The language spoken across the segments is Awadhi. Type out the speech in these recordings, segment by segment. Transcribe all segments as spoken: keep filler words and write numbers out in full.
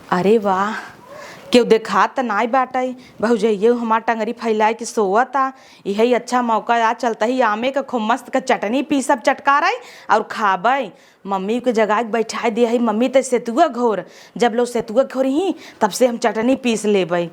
अरे वाह, केहू देखात त नाई बाटइ। भौजइये हमार टंगरी फैलाए के सोवत आ। इहइ अच्छा मौका आ, चलतही आमे क खूब मस्त क चटनी पीसब चटकारइ अउर खाबइ। मम्मी के जगाइ के बैठाइ दिया हइ, मम्मी त सेतुआ घोर, जब लोग सेतुआ घोरी ही तब से हम चटनी पीस लेबइ।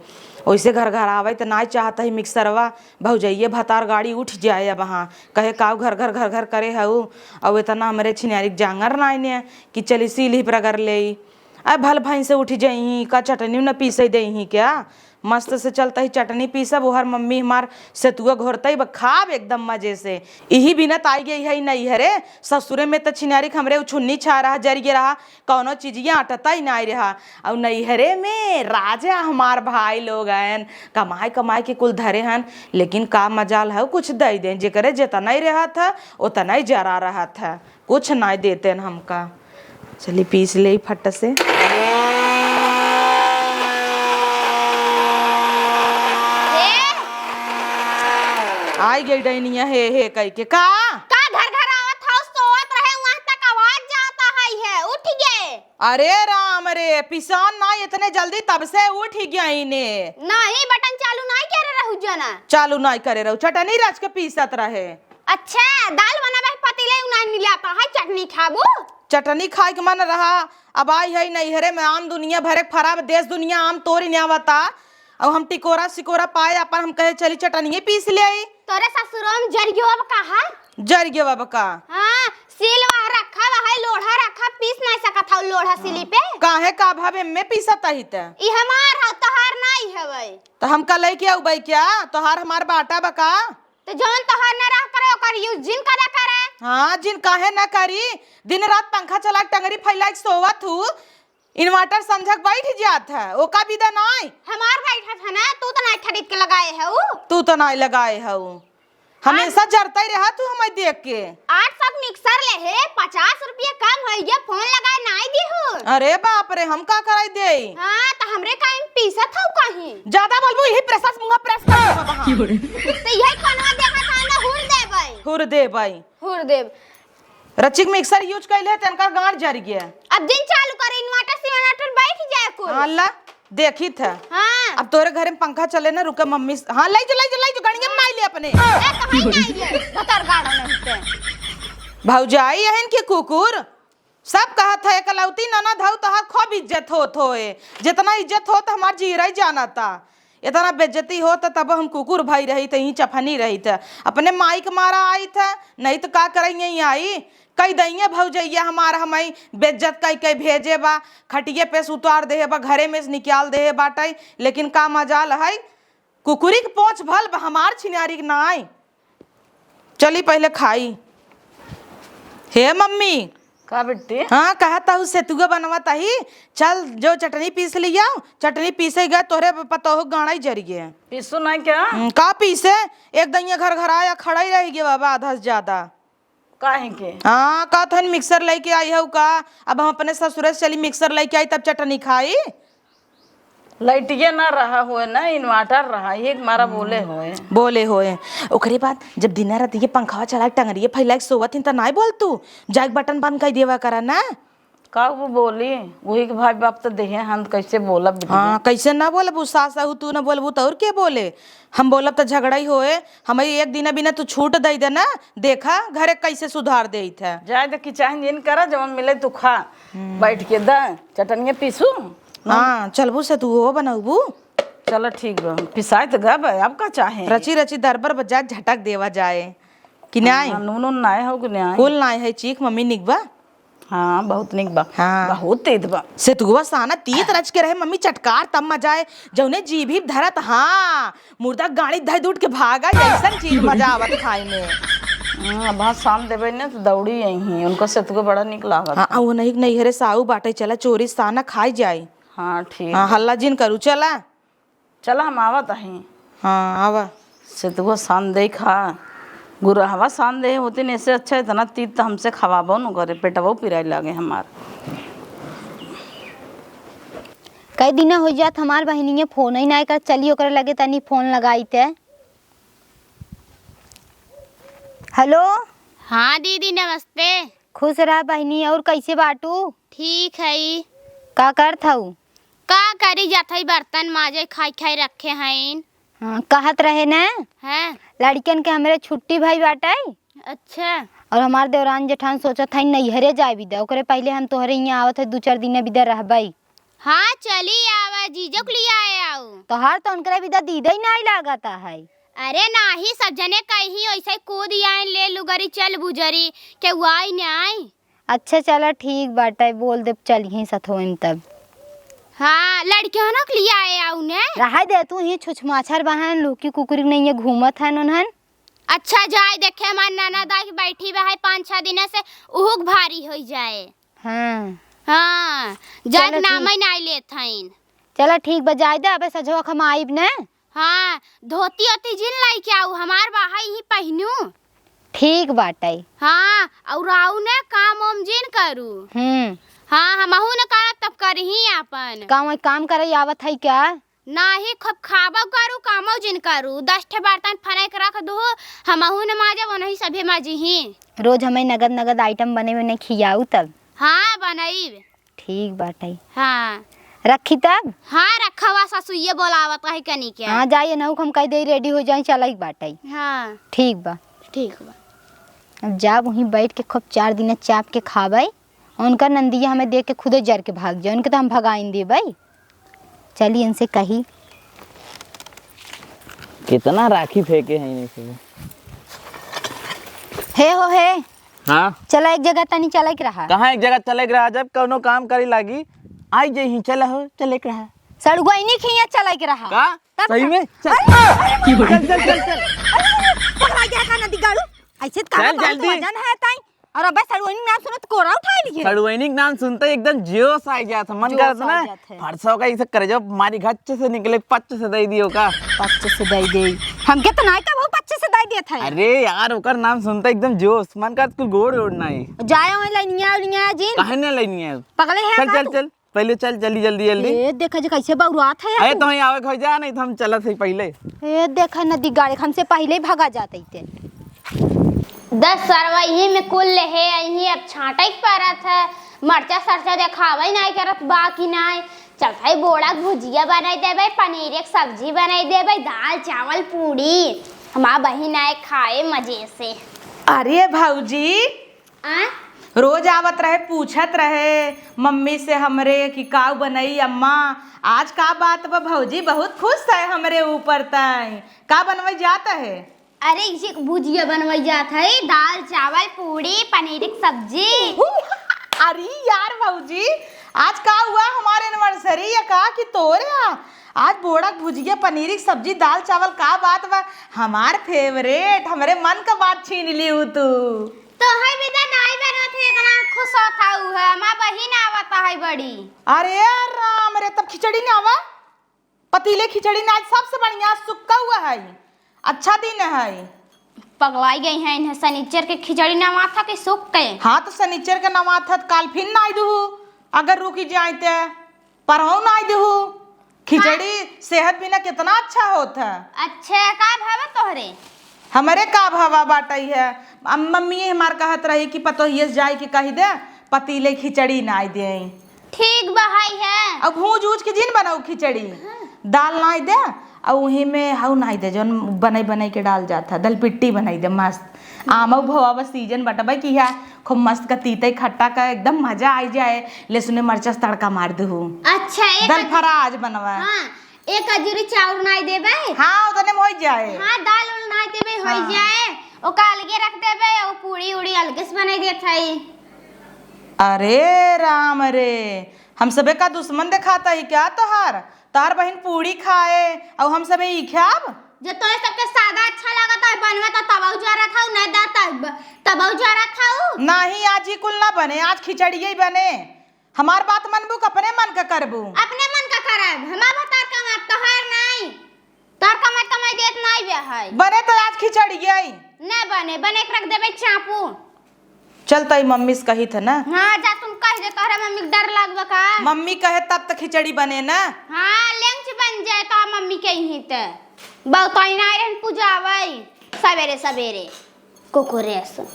ओइसे घरघरावइ त नाई चाहत हइ मिक्सरवा। भौजइये भतार गाड़ी उठ जाए अब हाँ, कहे काऊ घर घर घर घर करे हऊ। अउ एतना हमरे छिनारिक जांगर नाई ने कि चली सील ही पर अगर लेई। अब भल भैंसे उठ जइहीं, का चटनी न पीसे देइहीं क्या? मस्त से चलतही चटनी पीसब, ओहर मम्मी हमार सेतुआ घोरतई, ब खाब एकदम मजे से। इही बिनत आइ गई हइ नैहरे, ससुरे में त छिनारिक हमरे उछुन्नी छा रहा, जरिये रहा, कौनो चीजिया अटतई नाई रहा। अउ नैहरे में राजा हमार भाई लोग हन, कमाए कमाए के कुल धरे हन, लेकिन का मजाल हउ कुछ दइ दें, जेकरे जेतनई रहत ह, ओतनई जरा रहत ह। कुछ नाई देते न हमका। चली पीस लेई फट से। हे? आइ गई डैनिया हे हे कइ के। का? का घर घर आवत हौ, सोवत रहे, वहाँ तक आवाज जाता है, है, उठ गए। अरे राम रे, पिसान नाई इतने जल्दी तब से उठ गई ने। नहीं, बटन चालू नाई करे रहू जना। चालू नाई करे रहू, चटनी रच के पीसत रहे। अच्छा, दाल बनावे के पतीले उ नाई मिलाता है, चटनी खाबू? चटनी खाए के मन रहा, अब आई है नैहरे में आम दुनिया भरे के फराब, देश दुनिया आम तोरी ने आवता। अब हम टिकोरा सिकोरा पाए अपन, हम कहे चली चटनिये पीस ले आई। तोरे ससुरो में जरियो अब का है? जरियो अब का? हाँ, सील वहाँ रखा है, लोढ़ा रखा, पीस नहीं सकत हौ लोढ़ा सीली पे। काहे का भावे में पीसत ही त? ई हमार हौ, तोहार नहीं हवै। त हमका लेके आउबै क्या? तोहार हमार बाटा बा का? त जौन तोहार न रह करे, ओकर use जिन करा करे। हाँ, जिन काहे न करी? दिन रात पंखा चला के टंगरी फैला के सोवत हू, inverter समझक बैठ जात है, ओका बिदा नाय। हमार बैठत है ना, तू त नाय खरीद के लगाए हऊ। तू त नाय लगाए हऊ, हमेशा जरतई रहा तू हमें देख के। आठ सौ के mixer ले हे, पचास रुपया कम होई गे, फोन लगाए नाय दिहू। अरे बाप रे, हम का कराई देई? हाँ, त हमरे काहे में पीसत हऊ कहीं? ज्यादा बोलबू, यही press से मुंह press कर देबा बहा। त यही कोनवा देखा था ना, हुर देबै। हुर देबै। हुर देब। रचिक mixer use कइले, तेनका गांड जरि गया। अब जिन चालू करे, inverter से inverter बैठ जाए कुल। हाँ, ला, देखी था। हाँ। अब तोरे घरे में पंखा चले ना, रुके मम्मी से, हाँ, लाई जो, लाई जो, लाई जो, गणिया में नाई ले अपने। ए, कहीं नाई ले, भतर गाड़ा नहीं ते। भौजाई एहन के कुकुर, सब कहत है, एकलौती ननद हऊ, तोहार खूब इज्जत होत होए। जितना इज्जत होत, हमार जीरा ही जानता। इतना बेइज्जती होत, तब हम कुकुर भई रही थे, यहीं चफनी रही थे। अपने माई के मारा आई थे, नहीं तो का करेंगे यहीं आई? कई दइये भौजैया हमार हमई बेइज्जत कई कई भेजे बा, खटिये पे से उतार देहे बा, घरे में से निकाल देहे बाटई। लेकिन का मजाल है, कुकुरी के पोंछ भल बा, हमार छिनारी के नाई। चली पहिले खाई। हे मम्मी। का बिट्टी? हाँ, कहत हऊ सेतुआ बनवत ही, चल जो चटनी पीस लियाओ। चटनी पीसे गए, तोहरे पतोह गाड़ाई जरिए। पीसू नहीं क्या? हम्म, का पीसे? एक दइया घर घर आया खड़ा ही रह गया बाबा, आधा से ज्यादा। काहे के? हाँ, का तहन mixer लेके आई हऊ का? अब हम अपने ससुरे से चली mixer लेके आई तब चटनी खाई। लइटिये ना रहा होए ना, inverter रहा, ये मारा बोले होए। बोले होए। ओकरे बाद जब दिना रात ये पंखवा चला के टंगरिये फैला के सोवत हिन त नाई बोल तू, जाके बटन बंद कर देवा करा ना। का वो बोली? वही के भाई बाप त देहे हन, कैसे बोलब बिटिया? हाँ, कैसे ना बोलबू? सास सहू तू ना बोलबू त और के बोले? हम बोलब त झगड़ा ही होए। हमें एक दिन बिना तू छूट दे दे ना, देखा घरे कैसे सुधार देत है। जाए दे कि चाहे जिन करा, जवन मिले तू खा। हम्म। बैठ के द, चटनिया पीसू। हाँ, चलबू सेतुओ बनउबू। चलो ठीक बा, पिसाए त गब, अब का चाहे? रची रची दरबर बजा झटक देवा जाए कि नाई? हाँ, नून उन नाय हो कि नाय? कुल नाय है, चीख मम्मी निक बा। हाँ, बहुत निक बा। हाँ। बहुत तेज बा। सेतुआ साना तीत रच के रहे मम्मी चटकार तब मजा आए, जौने जीभी धरत, हाँ, मुर्दा गाड़ी धै दूट के भागा, ऐसन चीज मजा आवत खाए में। हाँ, अब हाँ सान देबे ने तो दौड़ी यहीं, उनका सेतुआ बड़ा निक लागत। हाँ, वो नहीं, नहीं हरे साऊ बाटे, चला चोरी साना खाई जाए। हाँ, ठीक हाँ, बा। हल्ला जिन करू, चला। चला, हम आवत हई। हाँ, आवा। सेतुआ सान दे खा। गुरहवा सान दे होती न, ऐसे अच्छा इतना तीत त हमसे खवाबो न करे, पेटवो पिराए लागे हमार। कई दिना हो जात हमार बहिनिया फोन ही नाय कर, चली ओकरे लगे तनी फोन लगाई ते। हेलो। हाँ दीदी, नमस्ते। खुश रह बहिनी, और कैसे बाटू? ठीक है। का करत हऊ? का करी, जात हई बर्तन माजे, खाई खाई रखे हईन। हाँ, कहत रहे न, हैं? लड़िकन के हमरे छुट्टी भई बाटइ। अच्छा। और हमार देवरान जेठान सोचत हईन नैहरे जाए बिदा, ओकरे पहिले हम तोहरे हियाँ आवत हई, दू चार दिन बिदा रहबइ। हाँ, चली आवा, जीजो के लियाए आऊ। तोहार तो उनकरे बिदा दीदइ नाई लागत है। अरे नाही, सब जने कहीं ओइसे कूद आइन, ले लुगरी चल बुजरी, केहू आई नाई। अच्छा चला ठीक बाटइ, बोल देब चलिहीं सथवइन तब। हाँ, लड़किहनो के लियाए आऊ ने। रहइ दे तू, ही छुछमाछर बहन, लुकी कुकुरी नइये घूमत हन उन्हन। अच्छा जाए देखे, हमार ननद आके बैठी बा है पाँच छह दिन से, उहुक भारी होइ जाए। हाँ। हाँ, जाए चला के नाम ठीक। ही नाई लेत हइन। चला ठीक बा, जाए दे, अबे सझवा खमा आइब ने। हाँ, धोती ओती जिन लइके आऊ, हमार बाहई ही पहिनू। ठीक बाटइ। हाँ, और आऊ ने काम ओम जिन करू। हम्म। हाँ, हमहू ने करब तब करही आपन। काम, काम करइ आवत है क्या? नाही, खूब खाबो करू, कामो जिन करू। दस ठे बर्तन फनइक रख दू, हमहू ने माजब, ओनही सभे माजिही। रोज हमें नगद नगद आइटम बने बने खियाऊ तब। हाँ, बनइब। ठीक बाटइ। हाँ। रखी तब? हाँ, रखा हुआ, ससुइये बोलावत है कनी के। हाँ, जाइए नहु, हम कह दे ready हो जाए, चलइक बाटइ। हाँ। ठीक बा। ठीक बा। अब जाब वहीं बैठ के खूब चार दिन चाप के खाबइ। उनका नंदिया हमें देख के खुदे जर के भाग जाए, उनके तो हम भगाइन देबइ। चली इनसे कही। कितना राखी फेंके हैं इन्हें से। हे हो हे। हाँ। चला एक जगह तनी चलइक रहा। कहाँ एक जगह चलइक रहा? जब कउनो काम करे लागी, आई जइहीं, चला हो, चलइक रहा। सड़ुआइनी खिया चलइक रहा। का? तब सही का? में? चल। अरे, चल, चल, चल, चल। अरे, पकड़ा गया का नदी गाड़ू? ऐसे तो चल, काहे बहुत जल्दी। वजन है ताई? और अबे सड़ुआइनी नाम सुनत कोरा उठाई लिए। सड़ुआइनी के नाम सुनते एकदम जोश आ जात है। मन जोश करत आ ना, जात है। फरसा का इसे करे जो मारी घच्च से निकले, पच्च से दे दियो का। पच्च से दे दे। हमके तो नाई कबहू पच्च से दे देत है। अरे यार, ओकर नाम सुनते एकदम जोश, मन करत कुल गोड़ ओड़ नाई। जाए वहीं लइनिया उनिया जिन। काहे ना लइनिया? पगले है चल, का चल, तू? चल। पहिले चल, जल्दी, जल्दी, जल्दी। ए, देखा जे कैसे बौरात है अरे, तू। तो वहीं आवे के हो जा, नहीं तो हम चलत है पहिले। ए, देखा नदी गाड़े, हमसे पहिले ही भगा जात है ते। दस सरवा यही में कुल लेहे आई, अब छांटे के परत है। मरचा सरचा देखावे नाई करत बा कि नाई। चल भाई, बोड़ा के भुजिया बनाई देबे, पनीर एक सब्जी बनाई देबे, दाल, चावल, पूड़ी। हमार बहिन आए खाए मजे से। अरे भौजी, आ? रोज आवत रहे, पूछत रहे मम्मी से हमरे कि काऊ बनई अम्मा। आज का बात बा भौजी, बहुत खुश है हमरे ऊपर तय। का बनवई जात है? अरे, इसे भुजिया बनवई जात है, दाल, चावल, पूड़ी, पनीर की सब्जी। अरे यार भौजी, आज का हुआ, हमार anniversary या का कि तोरे आ? आज बोड़ा के भुजिया, पनीर की सब्जी, दाल, चावल, का बात बा? हमार favourite, हमरे मन का बात छीन लिहू तू। तोहई बिदा नाई बनत है, इतना खुश होत हऊ है। हमार बहिन आवत है बड़ी। अरे राम रे, तब खिचड़ी ना आवा? पतीले खिचड़ी ना, आज सबसे बढ़िया सुक्का हुआ है, अच्छा दिन है। पगलाई गई है, इन्हें सनिचर के खिचड़ी नवाथा के सुक्के। हाँ, तो सनिचर के नवाथा, काल फिर नाई दुहू, अगर रुकी जाए ते। परहौ नाई देहू। खिचड़ी हाँ। सेहत बिना कितना अच्छा होत है। अच्छा, का भावा तोहरे? हमरे का भावा बाटई है। अम-, मम्मी हमार कहत रही कि पतोहिए से जाई के कही दे, पतीले खिचड़ी नाई देई। ठीक बा, हई है। अब भूज उज के जिन बनाऊ खिचड़ी, हाँ। दाल नाई दे, अउ उही में हऊ नाई दे, जौन बनई बनई के डाल जात है, दलपिट्टी बनाई दे मस्त। आमऊ भवा बस सीजन बटबे की है, खूब मस्त का तीते खट्टा का एकदम मजा आई जाए। लहसुने मरचा से तड़का मार देहू। अच्छा, एक दलफरा आज बनवा। हाँ, एक अजूरी चाउर नाई देबे। हाँ, उतने में होई जाए। हाँ, दाल उल नाई देबे, होई हाँ। जाए। ओका अलगे रख देबे, और पूड़ी उड़ी अलगे से बनाई देत हई। अरे राम रे, हम सबे का दुश्मन देखाता ही क्या तोहार? तोहार बहिन पूड़ी खाए, और हम सबे ई खाब? जो तोहे सबके सादा अच्छा लागत है, बनवा तो तबऊ जरत हऊ, न दा तब, तबऊ जरत हऊ। नाही, आज ई कुल ना बने, आज खिचड़िए ही बने। हमार बात मनबू कि अपने मन का करबू? अपने मन का करब, हमार भतार कमात, तोहार नाई। तोहार कमात कमाई देत नाई बे है। बने तो आज खिचड़िए ही। न बने, बने के रख देबे चापू। चल तई मम्मी से कही थे ना। हाँ, जा तुम कह दे, तोहरे मम्मी के डर लागबा का? मम्मी कहे तब तो खिचड़ी बने ना। हाँ, लेंच बन जाए तो मम्मी के यहीं ते। बहुतैना रहन पूजावई सवेरे सवेरे। कुकुरे सो।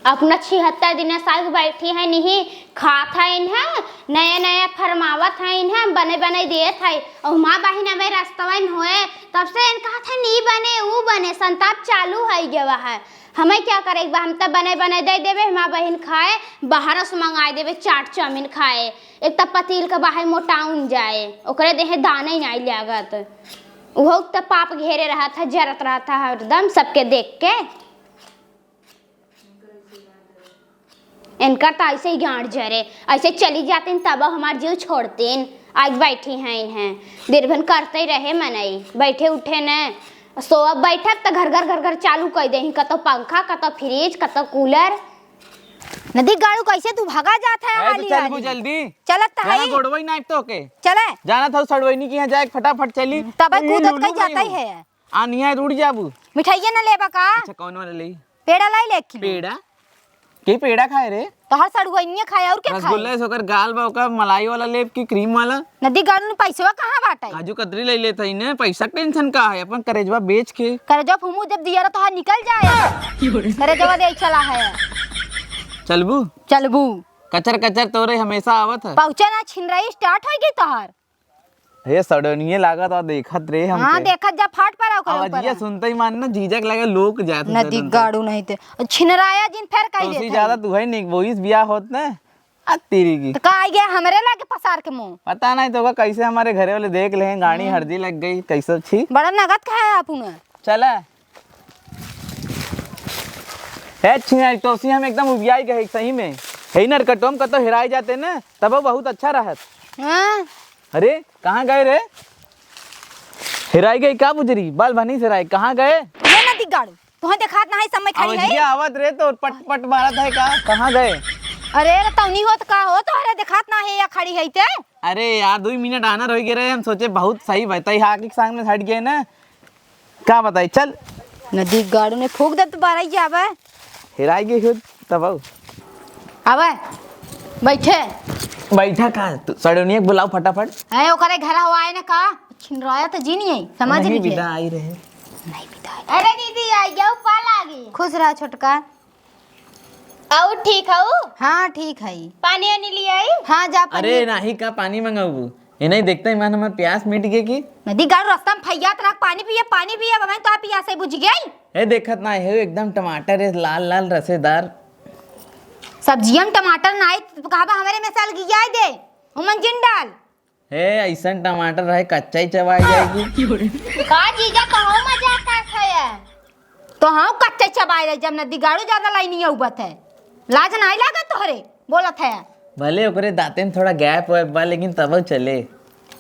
अपना छिहत्तर दिन साल बैठी है, नहीं खात है इन्हें, नया नया फरमावत है इन्हें, बने बने देत है। और माँ बहिन अबे रस्तवा में होए, तब से इन कहत है, "नी बने, ऊ बने", संताप चालू है गवा है। हमें क्या करे, एक बार हम तब बने बने दे देबे, माँ बहिन खाए, बाहर से मंगाए देबे, चाट चाउमीन खाए। एक तब पतील के बाहर मोटाउन जाए, ओकरे देहे दाने नहीं लागत। उहो तब पाप घेरे रहत है, जरत रहत है हरदम सबके देख के। इनकर तो ऐसे ही गांड जरे, ऐसे चली जातीन तब हमार जीव छोड़तीन। आज बैठी हैं इन्हें, दिन भर करते ही रहे मनई, बैठे उठे न, सोअब बैठब त घर घर घर घर चालू कर दे, कतो पंखा, कतो फ्रिज, कतो कूलर। नदी गाड़ू कैसे तू भगा जात है? अरे तो हाली चलबू हाली। जल्दी। चलत तो तोरा है। गोड़वई नाप तो के। चले। जाना था सड़वैनी की यहाँ जाए, फटाफट चली। तब ए, कूदत लुलु कहीं जाता भाई ही हो। है। आ निया उड़ जाबू। मिठाइया न लेबा का? अच्छा, कौन वाला ले? पेड़ा लाई ले एक किलो। पेड़ा? के पेड़ा खाए रे? तोहर सड़ुआइनिया खाए, और क्या खाए? रसगुल्ला से ओकर गाल बा, ओकर मलाई वाला लेब की क्रीम वाला? नदी गाड़ू ने पैसवा कहाँ बाटे? काजू कतरी ले लेत हई ने, पैसा के टेंशन का है, अपन करेजवा बेच के। करेजवा फुमू जब दिया रहा तोहार निकल जाए। करेजवा दे चला है। चलबू? चलबू। कचर कचर तोरे हमेशा आवत है। पहुँचा ना, छिनराई start हो गई तोहार। हे सड़निये लागत और देखत रे हमके। हाँ, देखत जा, फाट पड़ा ओकरे ऊपर। आवाजिया सुनते ही मान ना जीजा के लगे लोक जात नदी गाड़ू नहीं ते। छिनराया जिन फेर कह तो देत उसी है। ज्यादा तू है नहीं, वो इस बियाह होत ना। आ तेरी की। तो का आई गया हमरे लागे पसार के मुंह? पता नहीं तो का कैसे हमारे घरे वाले देख ले, गाड़ी हम्म। हरदी लग गई, कैसे छी। बड़ा नगद खाया आप उन्हें। चला। हे छिनारी, तोसी हम एकदम उबियाई गए सही में। हे नरकटोम का तो हेराई जाते ना, तब वो बहुत अच्छा रहत। हाँ। अरे, कहाँ गए रे? हेराई गई का बुजरी? बाल बनी से हेराई, कहाँ गए? ये नदी गाड़ू, तुहें देखात ना है, समय खड़ी है। अवजिया आवत रे तो पट पट मारत है का? कहाँ गए? अरे, रे तौनी होत का हो, तोहरे देखात ना है या खड़ी है ते? अरे यार, दो ही मिनट आना रह गए रहे, हम सोचे बहुत सही बा, तई हाकी के सामने हट गए ना। का बताई, चल। नदी गाड़ू ने फूंक दे तो बारह ही आवे। हेराई गई हो तब आऊ। आवे, बैठे। बैठा का? तू सड़ोनिया के बुलाओ फटाफट। है, ओकरे घर हो आए ना का? छिनराया तो जी नहीं आई, समझ नहीं नहीं है। विदा आई रहे। नहीं विदा आई। अरे दीदी, आई जाओ, पाल आ गई। खुश रहा छोटका। आऊ ठीक हऊ? हाँ, ठीक है। पानी वानी ले आई? हाँ, जा पानी। अरे नाही का पानी मंगाऊ? ये नहीं देखते ईमान हमार प्यास मिट गए की? नदी गाड़ रास्ता में फैयात रख, पानी पिए, पानी पिए, अब मैं तो पियास है बुझ गई। ए देखत ना है एकदम टमाटर है लाल लाल रसेदार। सब्जियन टमाटर ना आई तो कहबा हमरे में साल गियाई दे, उमन जिन डाल। हे, अइसन टमाटर रहे, कच्चा ही चबाई जाएगी। का जीजा, कहो मजाक करत है? तो हाँ, कच्चा ही चबाई रहे, जब नदी गाड़ू ज्यादा लाइन नहीं उबत है। लाज नहीं लागत तोहरे, बोलत है। भले ओकरे दांते में थोड़ा gap वैप बा, लेकिन तब चले।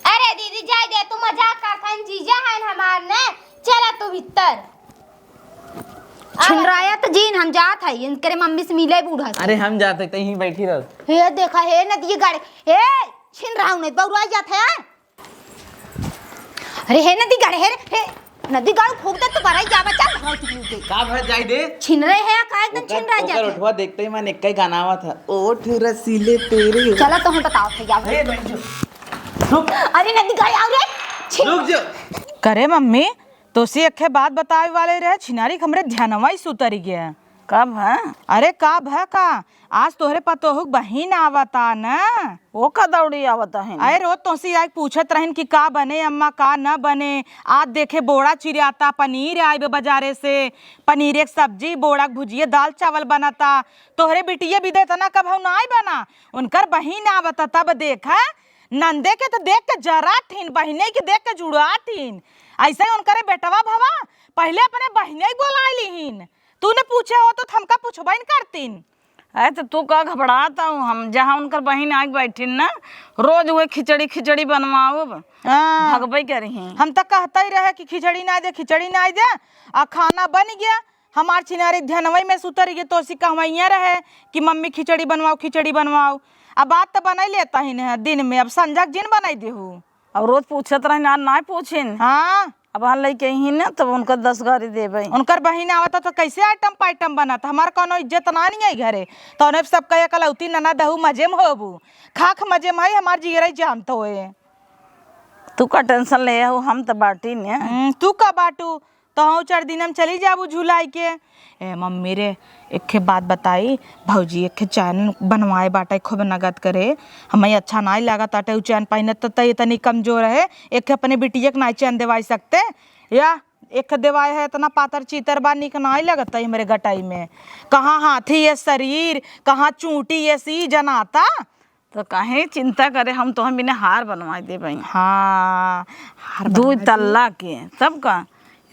अरे दीदी, जाए दे, तू मजाक करत है, जीजा है हमार ने, चला तू भीतर। छिनराया तो जीन, हम जात है, इनकरे मम्मी से मिले बूढ़ा से। अरे हम जाते, तहीं बैठी रहो। हे देखा, हे नदी गाड़े, हे छिन रहा हूँ, नहीं बउरा जात है। अरे हे नदी गाड़े, हे रे, हे नदी गाड़ू फूंक दे तो बराई जाबा, चल भाग तू के। का भर जाई दे? छिन रहे हैं का, एकदम ओकर, छिन रहा ओकर जाते। उठवा देखते ही मन एक ही गाना आवा था, ओठ रसीले तेरे। चला तो हम बताओ थे, जाओ। हे भाई जो, रुक। अरे नदी गाड़े आओ रे, छिन। रुक जो। करे मम्मी, तोसे एक ठे बात बतावे वाले रहे, छिनारी के हमरे ध्यानवा ही सुतरी गया। का भा? अरे का भा का, आज तोहरे पतोहू के बहिन आवता न। वो का दौड़ी आवत है? अरे रोज तोसे आके पूछत रहिन कि का बने अम्मा, का न बने। आज देखे बोड़ा चिरियाता, पनीर आइबे बाजारे से, पनीर एक सब्जी, बोड़ा के भुजिया, दाल चावल बनता। तोहरे बिटिया बिदे इतना कभऊ नाई बना, उनकर बहिन आवता तब देखा। नंदे के तो देख के जरा ठिन, बहिने के देख के जुड़ा ठिन। ऐसे ही उनकरे बेटवा भवा, पहले अपने बहिने के बोलाए लिहिन। तूने पूछे हो तो हमका पूछबे न करतीन। अरे तो तू का घबरात हऊ? हम जहाँ उनकर बहिन आके बैठिन ना, रोज वही खिचड़ी खिचड़ी बनवाओ, हाँ। भगबे करिहीं। हम तो कहते ही रहे कि खिचड़ी ना दे, खिचड़ी ना दे, आ खाना बन गया। हमार छिनारी ध्यानवई में सुतरी गई, तोसी कहवैया रहे कि मम्मी खिचड़ी बनवाओ, खिचड़ी बनवाओ। अब बात तो बनाई लेता ही न दिन में, अब संझा के जिन बनाई देहू। अब रोज पूछत रहे ना, ना पूछिन। हाँ। अब हाँ लइके ही ना, तब उनका दस गारी देबे। उनकर बहिन आवता तो कैसे आइटम पाइटम बनत? हमार कौनो इज्जत ना नहीं है घरे। तो उन्हें सब कहे कलौती ननद हऊ, मजे में होबू। खाक मजे में है, हमार जिगरे जानत होए। तू का टेंशन ले हो, हम तो बाटी ने। हम्म, तू का बाटू? तोहू चार दिन हम चली जाबू झुलाई के। ए मम्मी रे, एक ठे बात बताई, भौजी एक ठे चैन बनवाए बाटे खूब नगद करे, हमें अच्छा नाई लागत आटे उ चैन पहिनत त, त इतनी कमजोर है, एक ठे अपने बिटिया के नाई चैन देवाई सकते? या एक ठे देवाए है, इतना पातर चीतर बा, निक नाई लगत है हमरे गटाई में। कहाँ हाथी ये शरीर, कहाँ चूंटी ये सी जनाता। तो काहे चिंता करे, हम तोहन बिने हार बनवाए देबे। हाँ, हार दुई बनवाए दे। तल्ला के, तब का?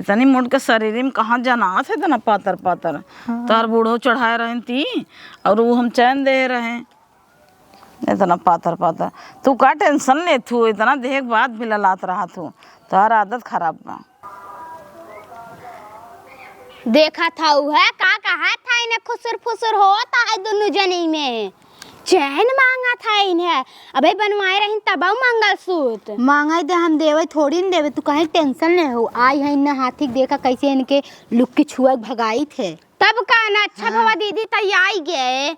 इतनी मोट के शरीर में कहाँ जनात है इतना पातर पातर। हाँ। तोहर बूढ़ो चढ़ाए रहन ती, और वो हम चैन दे रहे, इतना पातर पातर। तू का टेंशन लेत हू, इतना देह के बाद भी ललात रहा तू, तोहर आदत खराब बा। देखत हऊ है, का कहत है, इन्हें खुसुर फुसुर होत है दुनु जनी में। चैन मांगत है इन्हें, अबे बनवाए रहिन तबहु मंगलसूत्र। मांगाई दे, हम देवे थोड़ी न देवे, तू काहे टेंशन ले हो। आई है इन्हें हाथी के देखा कैसे इनके लुक्की छुआ के भगाई थे। तब का ना, अच्छा हाँ। भवा दीदी तई आई गए।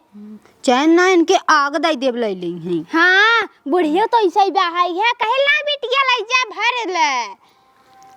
चैन ना इनके आग दाई देव ले ली हैं। हाँ, बुढ़ियो तो ऐसे ही बहाई है, कहे ला बिटिया ले जा भर ले।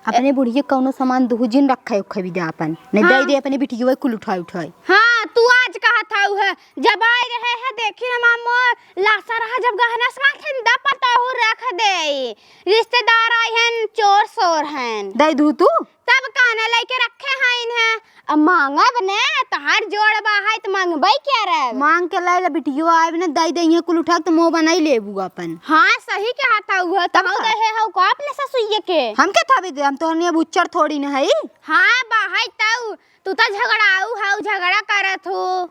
अपने बुढ़िया कौनो सामान दुहू जिन रखे उखे भी दे अपन, नहीं हाँ। दे दे अपने बिटिया कुल उठाए उठाए। हाँ, तू आज कहत हऊ है, जब आए रहे है, देखी ना मामो, लासा रहा जब गहना सामान खेंदा पतोहू रख दे, रिश्तेदार आए हैं, चोर सोर हैं। दे दू तू? तब काना लेके रखे हैं इन्हें, अब मांगब ने, तहार जोड़ बा है, त मांगबे क्या रे? मांग के लाई ले बिटियो आए ने, दे दे, इहे कुल उठा के त मुंह बनाई लेबू अपन। हाँ, सही कहत हऊ, तब तहु का? दे है हऊ का अपने ससुइये के? हम के थावे दे, हम तोहनी अब उच्चर थोड़ी न हई। हाँ, बा है तऊ, तू त झगड़ाऊ हऊ, झगड़ा करत हो।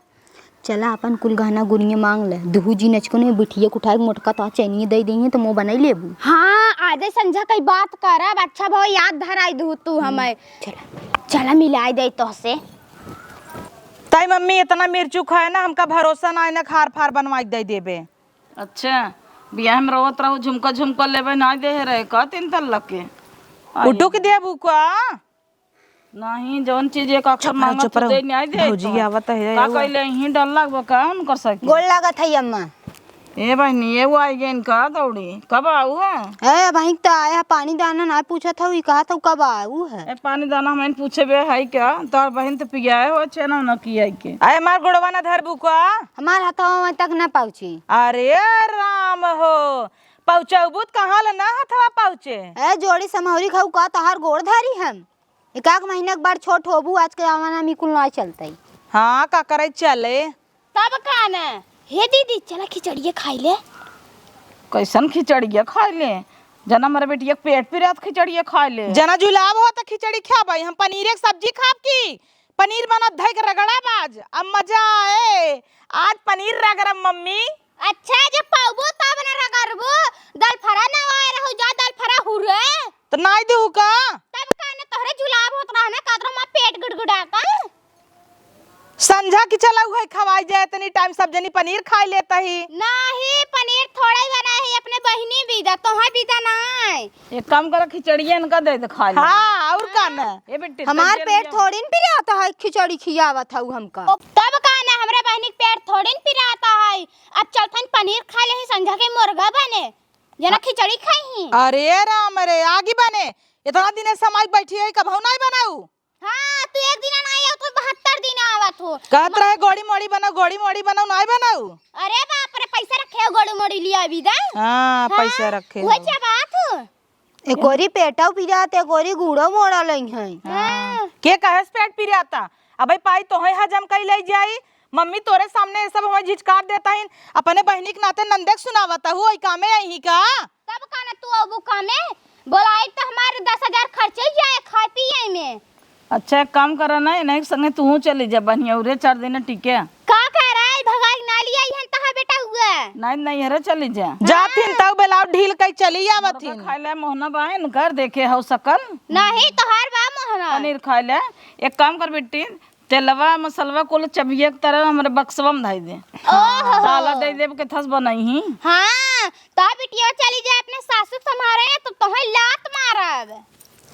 चला अपन कुल गहना गुनिये मांग ले, दुहू जी नचको ने बिटिये के उठाए के मोटका तो चैनिये दे देइहे तो मुंह बनाई लेबू। हाँ, आजे संझा कई बात करब, अच्छा भवा याद धराई दू तू हमें। चला। चला मिलाई दे तोहसे। ताई मम्मी इतना मिर्चू खाए ना, हमका भरोसा ना है ना खार फार बनवाई के दे देबे। अच्छा, बियाह में रोवत रहू, झुमका झुमका लेबे ना दे रहे का तीन तल्ला के? आई। उठू के देबू का? नहीं, जौन चीज एक आखर चुप रहो, मांगत चुप रहो। दे न्याय दे भौजी तो। आवत है, का आवा। कइले ही डर लागबो का उनकर सकी? गोड़ लागत है अम्मा। ए बहिनी, ये वो आई गइन का दौड़ी? कब आऊ है? ए बहिन, त आया पानी दाना ना पूछत हऊ, ई कहत हऊ कब आऊ है? ए पानी दाना हम पूछबे है क्या? तोर बहिन तो पियाए हो, चेना न किया के। अरे हमार गोड़वा ना धरबू का? हमार हथवा तक ना पहुँची। अरे राम हो, पहुँचबू त कहाँ ले ना हथवा पहुँचे? ए जोड़ी समहौरी खाऊ का तोहार गोड़ धरी हम? एक आध महीना के बाद छोट होबू, आज के जमाना में कुल ना चलतई। हाँ, का करे चले? तब का ना? हे दीदी, चला खिचड़िया खाई ले। कैसन खिचड़िया खाई ले? जना हमरे बेटिया के पेट पिरात खिचड़िया खाई ले। जना जुलाब हो त खिचड़ी खाबई, हम पनीर के सब्जी खाब की? पनीर बनत धई के रगड़ा बाज, अब मजा आए। आज पनीर रगड़ब मम्मी। अच्छा, जब पाउबो तब न रगड़बो, दलफरा नवाए रहू जा, दलफरा हुरे। त नाई देहू का? तब का न तोहरे जुलाब होत रहा न, कादरो मा पेट गुड़गुड़ाता। संझा की चला उहे खवाई जाए, इतनी टाइम सब जनी पनीर खाई लेता ही। नाही, पनीर थोड़ा ही बना है, अपने बहिनी बिदा, तोहे बिदा नाई। एक काम करा, खिचड़िया इनका दे दे खा ले। हाँ, और का न? ए बेटी, हमार पेट थोड़ी न पिरात है, खिचड़ी खियावत हऊ हमका। ओ, तब का न, हमरे बहिनी के पेट थोड़ी न पिरात है। अब चलथन पनीर खा लेही, संझा के मुर्गा बने, जना खिचड़ी खाई ही। अरे राम रे, आगी बने, इतना दिने समाई बैठी है, कबहू नाई बनाऊ? हाँ, तू एक दिन नाई आवत हो, बहत्तर दिन आवत हो। कहत रहे गोड़ी मोड़ी बनाऊ, गोड़ी मोड़ी बनाऊ, नाई बनाऊ। अरे बाप रे, पैसा रखे हो, गोड़ी मोड़ी लिया अभी दा। हाँ, हाँ, पैसा रखे हो। वही क्या बात हो? एकोरी पेटौ पिरात, एकोरी गुड़ौ मोड़ा लई हैं। हाँ। हाँ। के कहेस पेट पिराता? अबे पाई तोहे हजम कई लई जाई। मम्मी तोरे सामने ये सब हमें झिझकार देता ही। अपने बहिनी के नाते नंदे के सुनावता हूँ, ओई कामे आई ही का? तब का ना तू अबू कामे? बोलाई त हमारे दस हजार खर्चे जाए खाए पिए में। अच्छा, एक काम करा ना, इन्हें के संगे तू चली जा, बढ़िया उरे चार दिन टिके। का कह रहा है, भगाई ना लिया इहन तहा बेटा हुआ। नहीं, नहीं, हरे चली जा। जात हिन तब बेलाव ढील कई चली आवत मुर्गा हिन। खाए ले मोहना बाहन कर देखे हौ सकल। नहीं, तोहार बा मोहना। पनीर खाए ले। एक काम कर बेटी, तेलवा मसलवा कुल चबिया के तरह हमरे बक्सवा में धई दे। ओहो। ताला दे देब के थस बनई ही। हाँ, तो बिटिया चली जाए अपने सासू के संभारे, तो तोहे लात मारब।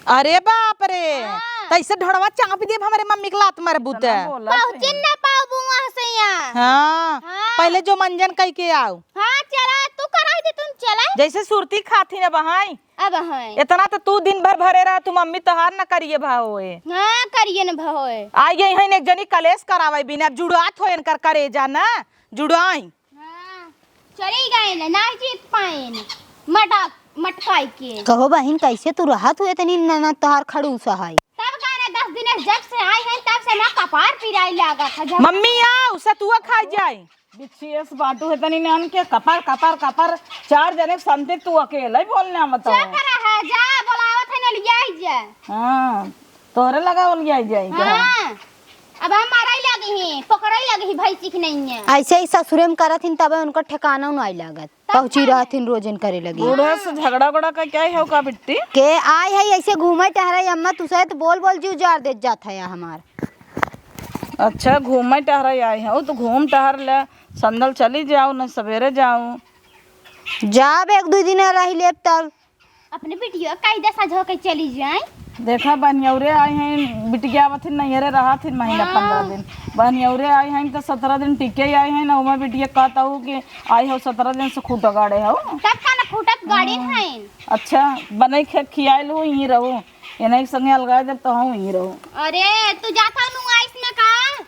अरे बाप रे, हाँ। तैसे ढोड़वा चाप देब हमरे मम्मी के लात मारबू त। इतना बोला पहुँचिन से। ना पाबू वहाँ से यहाँ। हाँ, हाँ। पहले जो मंजन कई के आओ। हाँ, चला, तू कराई दे, तुम चला। जैसे सुरती खाथिन अब हई। अब हई। इतना तो तू दिन भर भरे रहा, तू मम्मी तोहार न करिए भा होए। हाँ, करिए न भा होए। आई गई हैं एक जनी कलेश करावे बिना, अब जुड़ात हो इनकर करेजा ना, जुड़ाई। हाँ, चली गए न, ना जीत पाएन। मटक, मटकाई के। कहो बहिन, कैसे तू रहत हुए तनी ननद तोहार खड़ूस है? तब का ना, दस दिन जब से आई हैं, तब से ना कपार पिराई लागत है। जब मम्मी आओ, सतुआ खा जाए। बिच्छी एस बाटू है तनी नन के कपार, कपार, कपार। चार जने के संते तू अकेले ही बोलने आवत हो। चुप रहा, जा, बोलावत है न, लियाई जा। हाँ, तोहरे लगा ओलियाई जाई का? हाँ, अब हम मारई लगी ही, पकड़ई लगी ही, भैंसी के नहीं है। ऐसे ही ससुरे में करत हिन, तबे उनकर ठिकाना नहीं लागत। तब पहुँची का? रहत हिन रोजन करे लगी। बूढ़े से झगड़ा उगड़ा का क्या है का बिट्टी? के आए है ऐसे घूमे टहरे अम्मा, तू से तो बोल बोल जीव जार देत जात है हमार। अच्छा, घूमे टहरे आए हैं, तो घूम टहर ले, संदल चली जाओ, न सवेरे जाओ। जाब एक दो दिन रह लेब तब। अपने बिटिया का इधर सजो के चली जाए। देखा, बनियौरे आई हैं, बिटिया आवत ही नैहरे रहत ही महीना हाँ। पंद्रह दिन। बनियौरे आई हैं तो सत्रह दिन टिके आई हैं ना, ओमा बिटिया कहता हूँ कि आई हो सत्रह दिन से खूटा गाड़े हो। तब का ना खूटत गाड़ी हाँ। हैं। अच्छा, बने खे-, खियाइल हो, यहीं रहो, ये नहीं संगे अलगाए देब तो हम यहीं रहो। अरे, तू जाता नु आइस में का?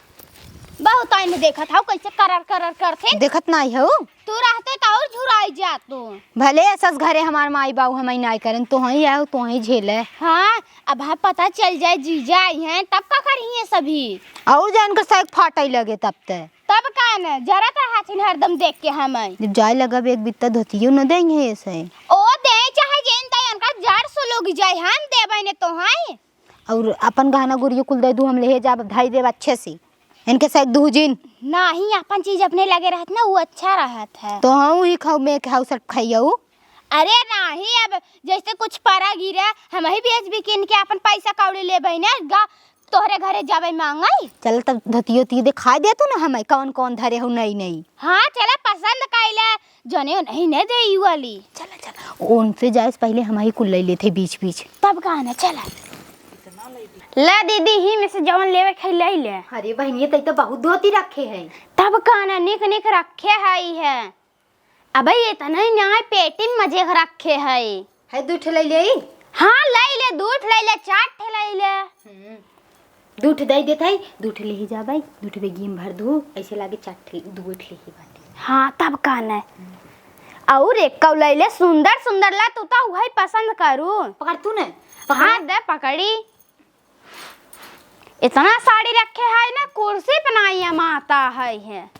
बहुत टाइम देखत हौ, कैसे करर करर करथे। देखत नाई हौ? तू रहते त और झुराई जात तू। भले असस घरे हमार माई बाऊ हमई नाई करन, तोहई आउ, तोहई झेले। हाँ, अब हाँ पता चल जाए जीजा आई हैं, तब का करिहैं सभी? और जान के साइक फाटई लगे तब ते। तब का न, जरत रहथिन हरदम देख के हमई। जब जाए लगब एक बित्ता धोतियो न देइहैं ऐसे। ओ दे चाहे जेन दे, उनका जर सुलुग जाए, हम देबै ने तोहई। और अपन गहना गुरियो कुल दे दू, हम लेहे जाब, धई देब अच्छे से। इनके साथ दू जिन। नाही, अपन चीज अपने लगे रहत ना, वो अच्छा रहत है। तो हम ही खाऊ, मैं खाऊ, सब खाइयो। अरे नाही, अब जैसे कुछ परा गिरा, हम ही बेच बिकिन के अपन पैसा कौड़ी लेबै ना, गा-, तोहरे घरे जाबै मांगै। चल तब धोतियो ती दिखाई दे तू ना हमें, कौन कौन धरे हो नई नई। हाँ, चला पसंद कैला, जने नहीं ने दे यू वाली। चला, चला। उनसे जाए से पहले हम ही कुल ले लेते बीच बीच। तब का ना, चला। ला दीदी, ही में से जवन लेवे के है, ले ले। अरे बहिनिया, तई तो बहुत धोती रखे है। तब का ना, निक निक रखे है, ई है। अबे इतना ही ना, पेटी में मजे के रखे है। है दू ठे ले ले। हाँ, ले ले, दू ठे ले ले, चार ठे ले ले। हम्म। दू ठे दे देत है, दू ठे लेही जाबै, दू ठे बेगी में भर दू, ऐसे लागे चार ठे, दू ठे ही बाटे। हाँ, तब का न। और एक कौ लैले सुंदर सुंदर ला, तू तो वही पसंद करू। पकड़ तू न, पकड़। हाँ, दे पकड़ी। इतना साड़ी रखे है ना, कुर्सी पे ना ये माता है, है।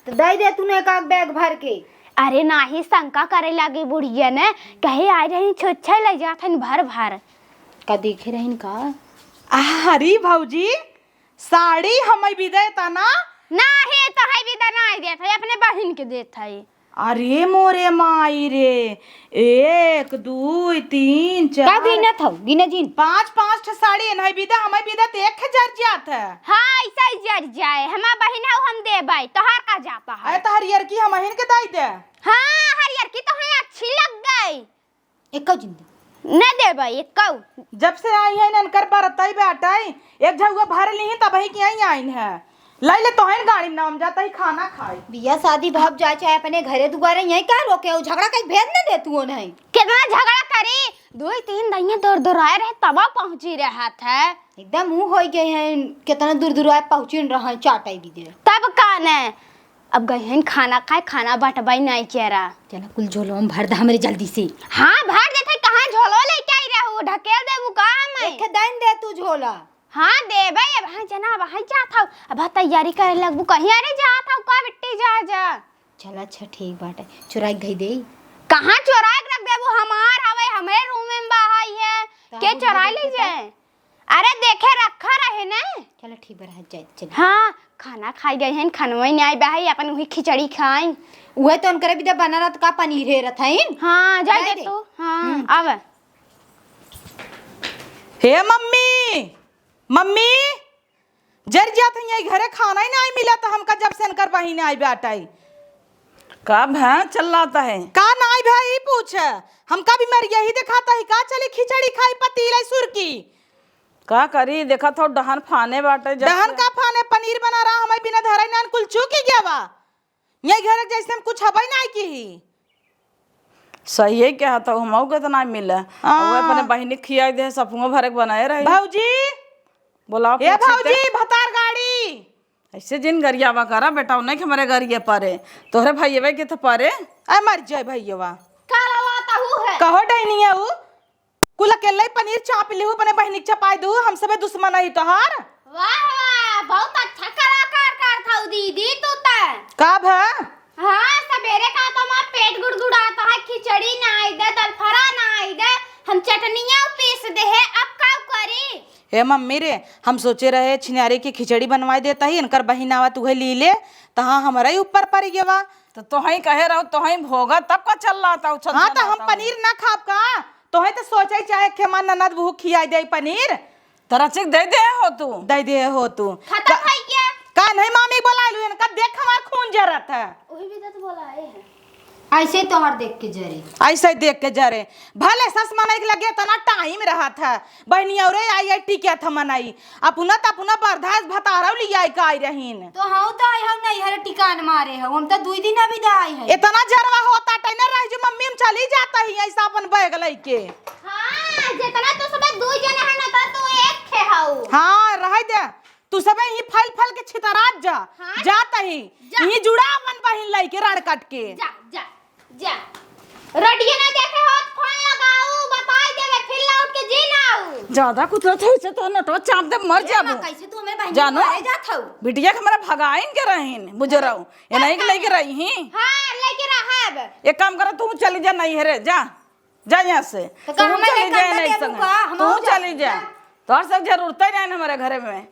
तो दे दे तूने एक आध बैग भर के। अरे नाही, शंका करे लागी बुढ़िया ने, कहे आए रही छुच्छे ले जात हन भर भर। का देखे रहिन का? अरे भौजी, साड़ी हमें भी दे तना। नाही, तोहई भी दे नाही देत है, अपने बहिन के देत है। अरे मोरे माई रे, एक, दुई, तीन, का चार, गिनत हौ? गिने जिन। पाँच, पाँच ठे साड़ी इन्हें भी दे, हमें भी दे, तो एक ठे जर जात है। हाँ, ऐसा ही जर जाए, हमार बहिन हौ, हम देबै, तोहार का जाता है? अरे तो हरियर की हम अहिन के दाई दे। हाँ, हरियर की तो है, अच्छी लग गई। एक्कौ जिन दे। न देबै, एक्कौ। जब से आई है इनकर बरतई बाटई, एक झउआ भर लीही तबही की आई आइन है। लई ले तोहन गाड़ी में नाम जाता ही खाना खाए। बियाह शादी भब जाए चाहे अपने घरे दुआरे, यहीं का रोके हो? झगड़ा कहीं भेद न दे तू नहीं। कितना झगड़ा करी, दो ही तीन दइया दौड़ दौड़ाए रहे तब पहुंची रहत है। एकदम मुंह होई गए हैं, कितना दूर दूर आए पहुंची न रहा है, चाटाई भी दे। तब का ने, अब गई हैं खाना खाए, खाना बटबाई नहीं केरा। चला कुल झोलो में भर दे हमरे जल्दी से। हाँ भर देते, कहाँ झोलो लेके आई रहू, ढकेल देबू का हमें? एक दाइन दे तू झोला। हाँ, देबै, अब हाँ जना, अब हाँ जात हौ। अब हाँ तैयारी करे लगबू, कहीं अरे जात हौ, का बिट्टी जा, जा। चल अच्छा ठीक बाटे, चुराई के धई देई। कहाँ चुराई के रख देबू, हमार हवे, हमरे रूम में बहाई है, काहे के चुराई ले जाए? अरे देखे रखा रहे ना। चलो ठीक बा, रह जाए, चल। हाँ, खाना खाई गई हैं, खनवई नहीं आई बहाई, अपन वही खिचड़ी खाई। उहे तो उनकरे भी तो बना रहत का, पनीर हेरत हैं। हाँ, जाए दे तू। हाँ, हम्म। अब। हे मम्मी, मम्मी, जर जात हई, यही घरे खाना ही नाई मिलत हमका, जब से इनकर बहिन आई बाटई। का भैं चिल्लात है? का नाई भैं, ई पूछ। हमका भी मर यही देखात ही, का चली खिचड़ी खाई, पतीला सुरकी। का करी, देखत हौ डहन फाने बाटे, जब डहन से का फाने, पनीर बना रहा, हमें बिना धरे नान कुल चूकी गया बा। यही घर जैसे हम कुछ हबई नाई की ही। सही है, क्या तो हमहू के तो ना मिले। हाँ। वो अपने बहिनी खियाई दे, सपुआ भरे के बनाए रही। भौजी, बोलाओ, ए पूछी ते। भौजी, भतार गाड़ी। ऐसे जिन गरियावा करा बेटा, नहीं कि हमरे गरिये परे, तोहरे भैयवे के तो परे। अरे मर जाए भैयवा। का रवा तहू है? कहो डैनिया ऊ, कुल अकेले ही पनीर चाप लिहू, अपने बहिनी के चपाई दू, हम सबे दुश्मन ही तोहार। वाह वाह, बहुत अच्छा कलाकार कर था दीदी तू त। का भा? हाँ, सबेरे का तो हमार पेट गुड़गुड़ाता है, खिचड़ी ना आई दे, दलफरा ना आई दे, हम चटनिया पीस दे है, अब का करी? ए मम्मी रे, हम सोचे रहे छिनारे के खिचड़ी बनवाई देता ही, इनकर बहिन आवत उहे ली ले, तहाँ हमरा ही ऊपर पड़ गवा। तो तोहई कहे रहो, तोहई भोगा, तब का चल रहा था उछल हाँ, तो हम पनीर ना खाब का? तोहई तो सोचे चाहे खेमा ननद बहू खियाई दे पनीर। तरह चिक दे दे हो तू। दे दे हो तू। खत्म का, है क्या? का नहीं मामी बोला लू इनका, देख हमार खून जरत है। वही भी तो बोला है। ऐसे तोहर देख के जरे। ऐसे देख के जरे। भले सस मनई के लगे इतना टाइम रहत है, बहनी औरे आई आई टिकत है मनई। अपना त अपना बर्दाश्त भतारव लियाई के आई रहीन। तो हऊ तो आई हऊ नहीं हरे टिकान मारे हऊ, हम तो दुई दिन अभी दा आई है। इतना जरवा होता टैना रह जो मम्मी हम चली जाता ही ऐसा अपन बैग लेके। हाँ, जितना तो सुबह दुई जने है ना तो तू एक खे हऊ। हाँ, रह दे। तू सबे ही फैल फैल के छितरात जा। हाँ? जात ही। जा। ही जुड़ा अपन बहिन लइके राड़ काट के। जा, जा, जा। रडिया ना देखे होत, फोन लगाऊ, बताई देवे, फिर लौट के जी ना आऊ। ज्यादा कुतरत है, इसे तो नटवा चाप दे, मर ए जाबू। माँ, कैसे तू हमरे बहिन जानो? के मारे जात हऊ? बिटिया के हमरा भगाइन के रहीन, बुझरऊ। ये नहीं के लेके रही ही। हाँ, लेके रहब। एक काम करो, तू चली जा, नहीं है रे, जा। जा यहाँ से। तो का तू हमें चली नहीं जा, करना नहीं देबू संग। का? हम तू जाओ। चली जा। जा। तोहर सब जरूरत ही नहीं हमारे घरे में।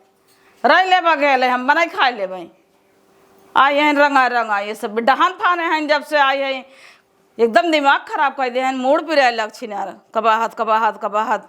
रह ले बगेले, हम बनाई खाई लेबे। आई हैं रंगा रंगा, ये सब डहान फाने हैं जब से आई हैं, एकदम दिमाग खराब कर दे हैं, मूड पिराए लग छिनार, कबाहत, कबाहत, कबाहत।